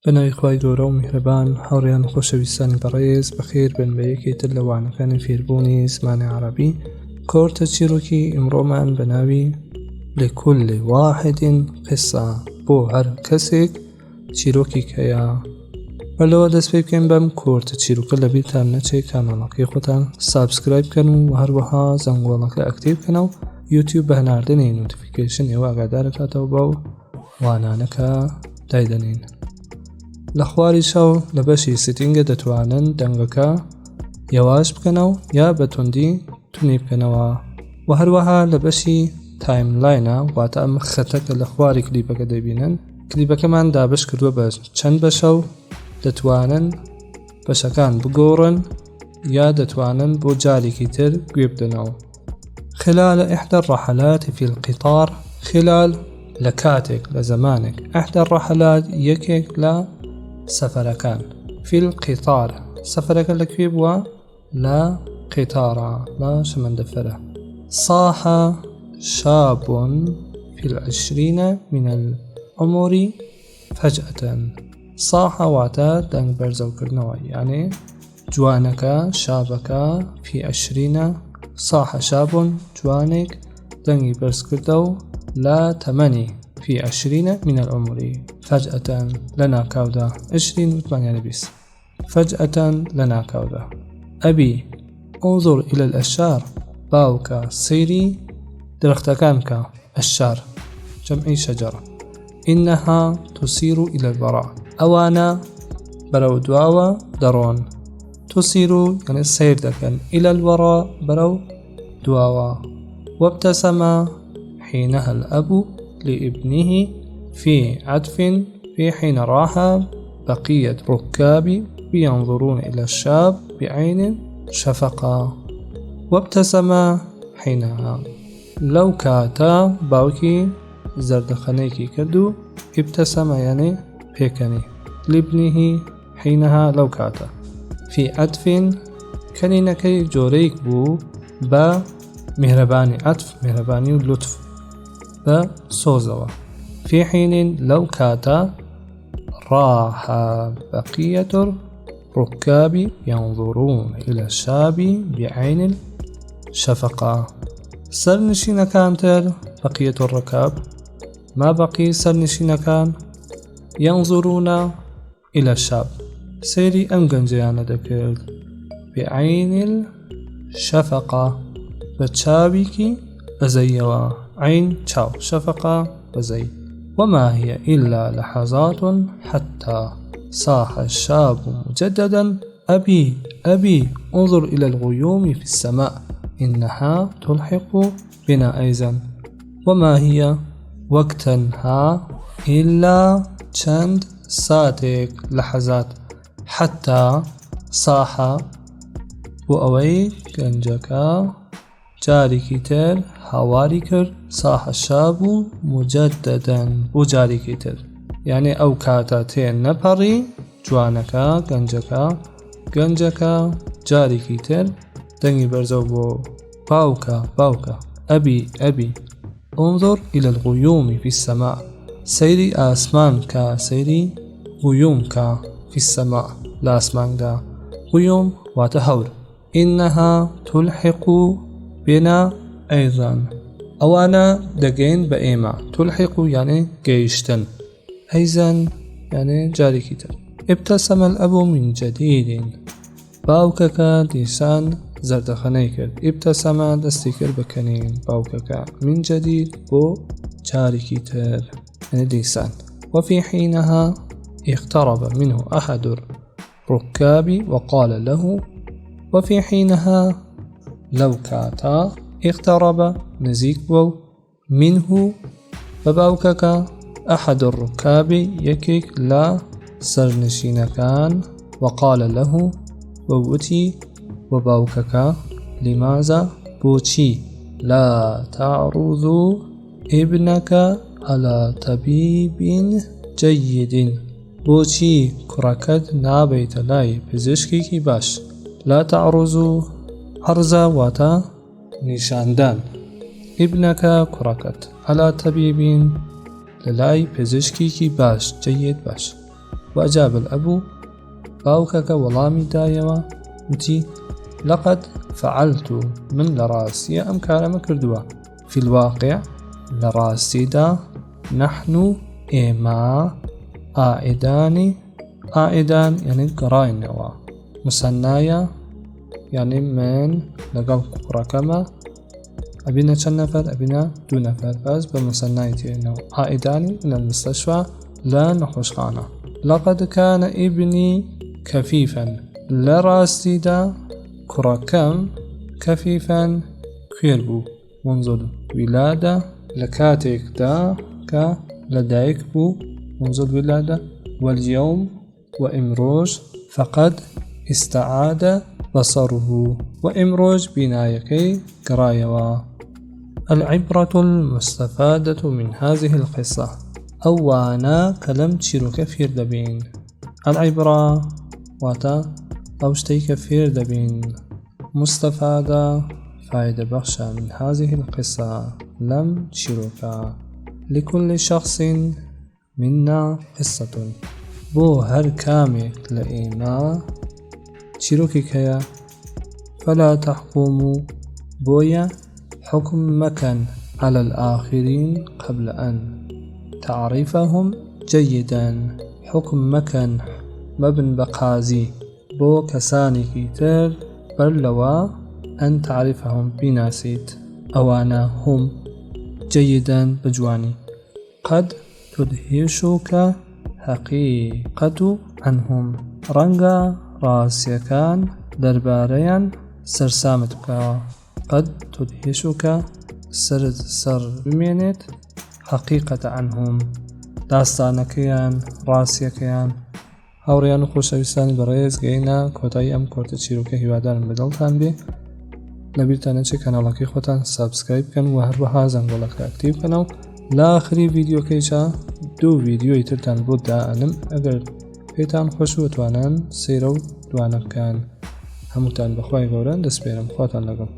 بە ناوی خوای گەورە و میهرەبان هاوڕێیان و خۆشەویستانی بەڕێز بەخێر بن بە یەکێ تر لە وانەکانی فێربوونی زمانی عەرەبی کۆرتە چیرۆکی ئیمڕۆمان بە ناوی لكل واحد قصة بۆ هەر کەسێک چیرۆکێک هەیە بەر لەوە دەست پێ بکەین بەم کۆرتە چیرۆکە لەبیرتان نەچێت کاناڵەکەی خۆتان subscribe بکەن و هەروەها زەنگۆڵەکە active بکەنەوە یوتیوب بە هەناردنی notification ئێوە ئاگادارەکاتەوە بەو وانانە کە دایدەنین لە خواریشەوە لە بەشی setting ە دەتوانن دەنگەکە یەواش بکەنەوە یا بە توندی تونی بکەنەوە و هەروەها لە بەشی timeline ە واتە ئەم خەتە کە لە خواری کلیپەکە دەبینن کلیپەکەمان دابش کردووە بە چەند بەشە و دەتوانن بەشەکان بگۆڕن یا دەتوانن بۆ جارێکی تر گوێ بدەنەوە خلال إحدى الرحلات في القطار خلال لە کاتێک لە زەمانێک إحدى الرحلات یەکێک لە سەفەرەکان في القطار سەفەرەکە لە کوێ بووە لە قیتارە لە شەمەندەفەرە صاح شاب في العشرين من العمر فجأة صاح واتە دەنگ بەرزەوکردنەوە یانێ جوانەکە شابەکە في عشرینە صاح شاب جوانێک دەنگی بەرزکردە و لە تەمەنی في عشرين من العمر فجأة لە ناکاودا عشرین وتمان یانە 20 فجأة لە ناکاودا أبي انظر إلى الأشجار باوکە سەیری درەختەکان بکە أشجار جمعی شجرة إنها تسير إلى الوراء ئەوانە بەرەو دواوە دەڕۆن تسير یعنی سەیر دەکەن إلى الوراء بەرەو دواوە وابتسم حينها الأب لابنه في عطف في حين راح بقية ركاب ينظرون إلى الشاب بعين شفقة وابتسم حينها لەو کاتە باوکی زەردەخەنەیەکی کرد و ابتسم یانێ پێکەنی لابنه حينها لەو کاتە في عطف کەنینەکەی جۆرەیەک بوو بە میهرەبانی عطف میهرەبانی و لطف بە سۆزەوە في حين لەو کاتە راح بقية الركاب ينظرون إلى الشاب بعين الشفقة سەرنشینەکان تر بقية الركاب ما بقي سەرنشینەکان ينظرون إلى الشاب سەیری ئەم گەنجەیانە دەکرد بعين الشفقة بە چاویکی بەزەیەوە عین چاو شفقة بەزەی وما هي إلا لحظات حتى صاح الشاب مجددا أبي أبي انظر إلى الغيوم في السماء إنها تلحق بنا أيضا وما هي وەک تەنها إلا چەند ساتێک لحظات حتى صاح بۆ ئەوەی گەنجەکە جارێکی تر هاواری کرد صاح الشاب مجددا بۆ جارێکی تر یعنی ئەو کاتە تێ نەپەڕی جوانەکە گەنجەکە گەنجەکە جارێکی تر دەنگی بەرزەو بۆ باوکە باوکە أبي أبي انظر إلى الغيوم في السماء سەیری ئاسمان کە سەیری غیوم کە في السماء لە ئاسماندا غیوم واتە هەور إنها تلحق بنا أيضا ئەوانە دەگەین بە ئێمە تلحق یانێ گەیشتن أيضا یانێ جارێکی تر ابتسم الأب من جديد باوکەکە دیسان زەردەخەنەی کرد ابتسم دەستی کرد بە کەنین باوکەکە من جديد بۆ جارێکی تر یعنی دیسان وفي حينها اقترب منه أحد الركاب وقال له وفي حينها لەو کاتە اقترب نزیک بووە و منه بە باوکەکە أحد الركاب یەکێک لە سەرنشینەکان وقال له و وتی بۆ باوکەکە لماذا بۆچی لا تعرض ابنك على طبيب جيد بۆچی کوڕەکەت نابەیتە لای پزیشکێکی باش لا تعرض عرض واتە نیشاندان ابنك کوڕەکەت على طبيب لەلای پزیشکێکی باش جيد باش. وأجاب الأب باوکەکە وەڵامی دایەوە وتی لقد فعلت من لە ڕاستیە ئەم کارەمە کردووە في الواقع لە ڕاستیدا نحن ئێمە عائدانی عائدان یعنی گەڕاینەوە مسەنایە یعنی من لەگەڵ کوڕەکەمە ئەبینە چەند نەفەر ئەبینە دوو نەفەر بەس بە مسەنای تێنەوە عائدانی من المستشفى لە نەخۆشخانە لقد كان ابني كفيفا لە ڕاستیدا کوڕەکەم كفيفا کوێر بوو منذ الولادة لە کاتێکدا کە لەدایک بوو منذ الولادة واليوم و ئیمڕۆژ فقد استعاد بصره و ئیمڕۆژ بینایەکەی گەڕایەوە. العبرة المستفادة من هذه القصة ئەو وانە کە لەم چیرۆکە فێر دەبین. العبرە واتە ئەو شتەی کە فێر دەبین. مستفادە فایدە بەخشە من هذه القصة لەم چیرۆکە. لكل شخص منا قصة بۆ هەر کامێک لە ئێمە چیرۆکێک هەیە فلا تحكموا بۆیە حکم مەکەن على الآخرین قبل أن تعرفهم جيدا حکم مەکەن مەبن بە قازی بۆ کەسانێکی تر بەر لەوە أن تعرفهم بیناسیت ئەوانە هم جيدا بە جوانی قد تدهشک حقیقة عنهم ڕەنگە ڕاستیەکان دەربارەیان سەرسامت بکا قد تدهشک سەرت سەڕ بمێنێت حقیقة عنهم داستانەکەیان ڕاستیەکەیان هاوڕێیان و خۆشەویستانی بەڕێز گەینە کۆتایی ئەم کۆرتە چیرۆکە هیوادارم بەدڵتان بێ لەبیرتان نەچێت کەناڵەکەی خۆتان subscribe بکەن و هەروەها زەنگۆڵەکە active بکەنەوە لە ئاخری ڤیدیۆکەیشا دوو ڤیدیۆی ترتان بۆ دائەنم ئەگەر پێتان خۆش و توانان سەیرە و دوانە بکەن هەمووتان بەخوای گەورە دەسپێرم خواتان لەگەڵ.